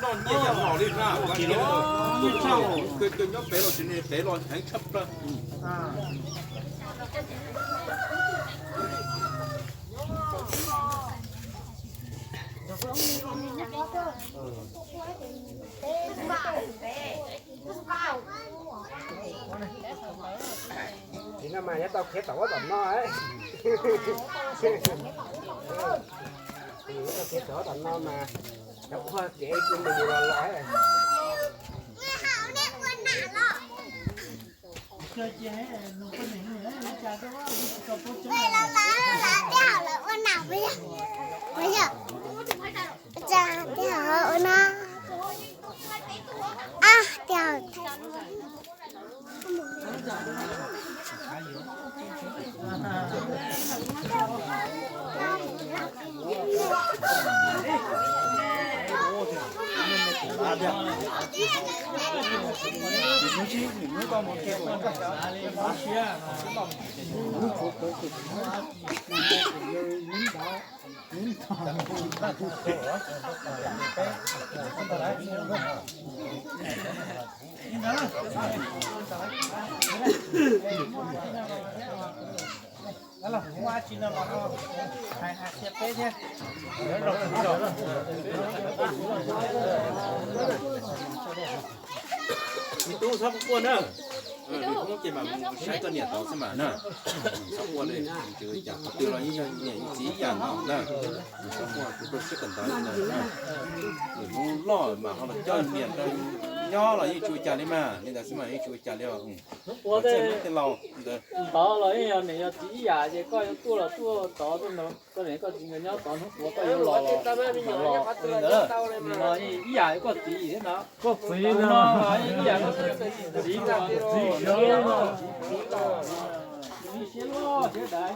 Noj nyiaj yam no li na, nyob pem los tsis ne, pem los heev tshaj plaws. Tsis no mas nyob tau khiav tom ub tom no. Nyob tau khiav tom ub tom no mas cov ua kev cia mus mus los los. Me tub txhob quaj na. Nws Hmoob ces mas mus saib koj niam tau xwb mas na. Txhob quaj li, cas qhov twg los yeej yog niam yog txiv ib yam no na. Txhob quaj, kuv rau siab kawm ntawv li ntawd na. Nws Hmoob loj mas ho los coj niam rau nyob los yeej tsis ua cas li mas, li ntawd xwb mas yeej tsis ua cas li os. Hnub qub tej laus ntawd tod los yeej yog niam yog txiv ib yam, ces koj yuav tuaj los tuaj tod tuaj ntawd, koj niam koj txiv nkawd nyob tod, hnub qub koj yuav los los ntawd, nim no yeej ib yam koj txiv thiab ntawd. Koj txiv no los yeej ib yam koj txiv, txiv txiv siab loj siab dawb.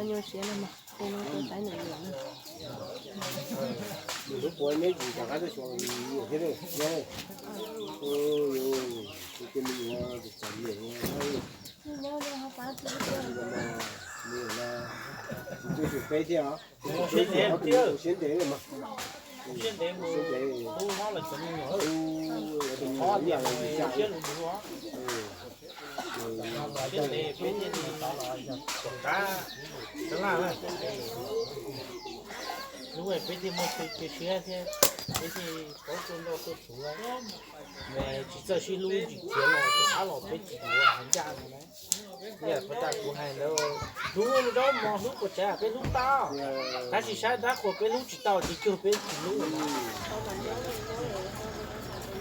Nyuaj siab no mas, no tus saib nws lawm na. Nws lub puav neb tsis rov qab tuaj xyuas nyuam thiab ne. Tus me nyuam txom nyem, me nyuam no kuv tuaj xyuas peb thiab os. Siab ntev mas, siab ntev mus, siab ntev mus, tus me nyuam ib yam li siab lus mus. Siab ntev peb thiaj li tau los yog tom qab sab laj na. Lub peb thiaj muaj cia siab thiab, peb thiaj paub tuaj nrauj tuaj tsuav. Tsis txawj sib hlub tsis khiav los rov qab los peb tsis yuav hais ncaj no na. Yam puas tas kuv hais ntawd, hlub zaub mov hlub puas tsav peb hlub tau, tab sis saib dab qhuas peb hlub tsis tau ces cuag peb tsis hlub.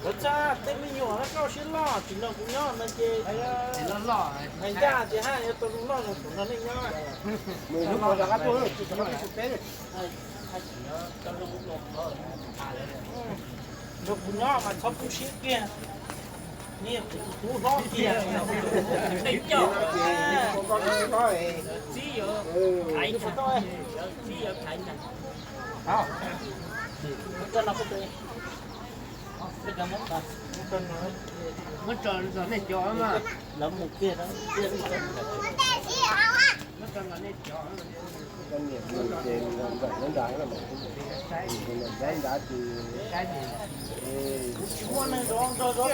Lawv txaj tej me nyuam no rau siab loj tsis nrog kuv nyob no ces hais ncaj tias haj yuav tau zoo loj zoo tus nrog nej nyob. Nrog kuv nyob mas txhob kub siab kiag. Niag kuv hlob kiag. Txib yuav, txib yuav, txib yuav. Muab tso los nej cov mas. Lawv mus kiag, muab tso los nej cov. Koj niam tus ces nram nram nrad mas, nram nrad ces kuv tsis muaj neeg zov nrog zov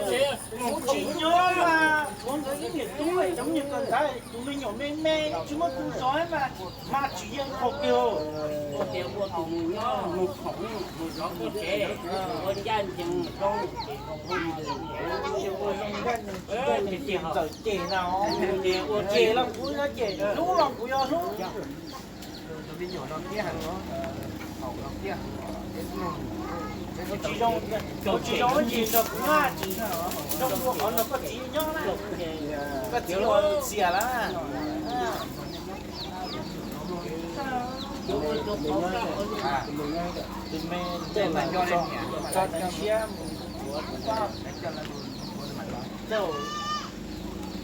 tsev, kuv tsis nyob mas kuv nkawd ib niam tub cov niag kawm ntawv tus me nyuam me me tsis muaj tus zov mas, mas tsis yeej qhov kiag. Ua tias ua tus mus nyob mus khoom mus zov koj tsev, ua ncaj ncees zoo ces ua zoo ncaj ncees tsis tau ntxawm cem na, ua cem los kuv yuav cem, hlub los kuv yuav hlub. Tsis zoo, tsis zoo ib ntsis nrog kuv nyob, tsis zoo ua qhov nrog koj txiv nyob na. Koj txiv ua xiam lawm. Tus me tej no tso, tso siab mus. Txawj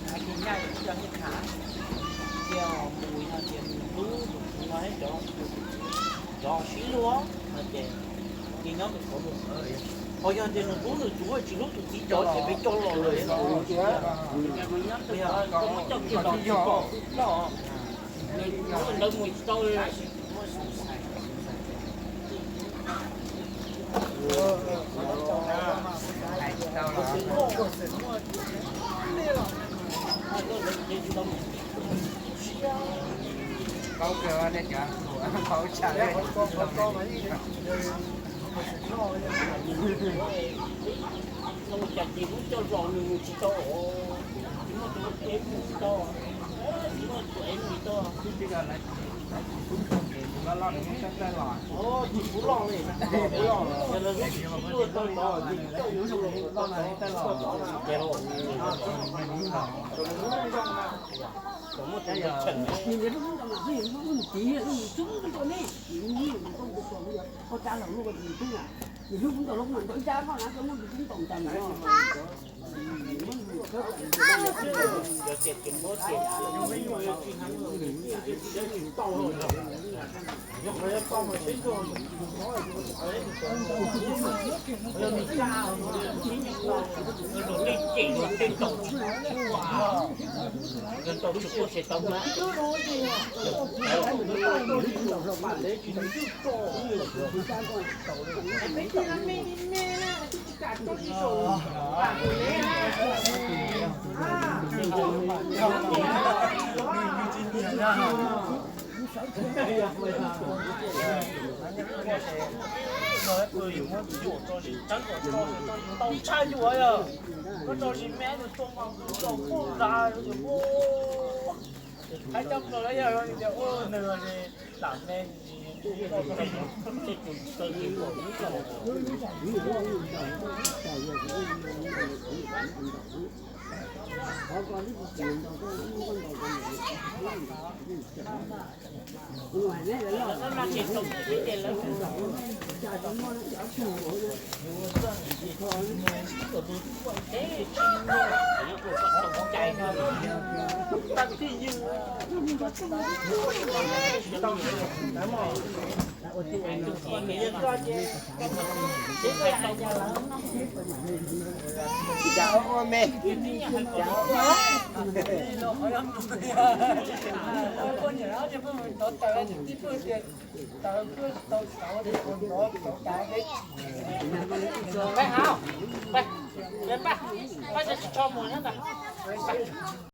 hais tias nyaj coj thiaj khav, tias mus yog tias nws hlub nws txiv no thiab cov, cov sib luag hais tias ces nyob tus qhov mus. Ho yog tias nws hlub nws tus tsis hlub tus txiv cov ces peb coj los lawm no. Ntawd mus tsis tau. Cas ces kuv coj zos nws mus tsis tau os, tsis muaj tus ev mus tsis tau, tsis muaj tus ev mus tsis tau. Tsis kuv loj li, yog lawv lub tsis tuaj tau tod ces kuv coj yus loj li tau tod. Ces muaj tus cheem. Tau tshaj yuav yog koj tau sis me nws tuaj mas kuv tau pub zas yus ua. Hais cov plaws yog tias ua nws lam me.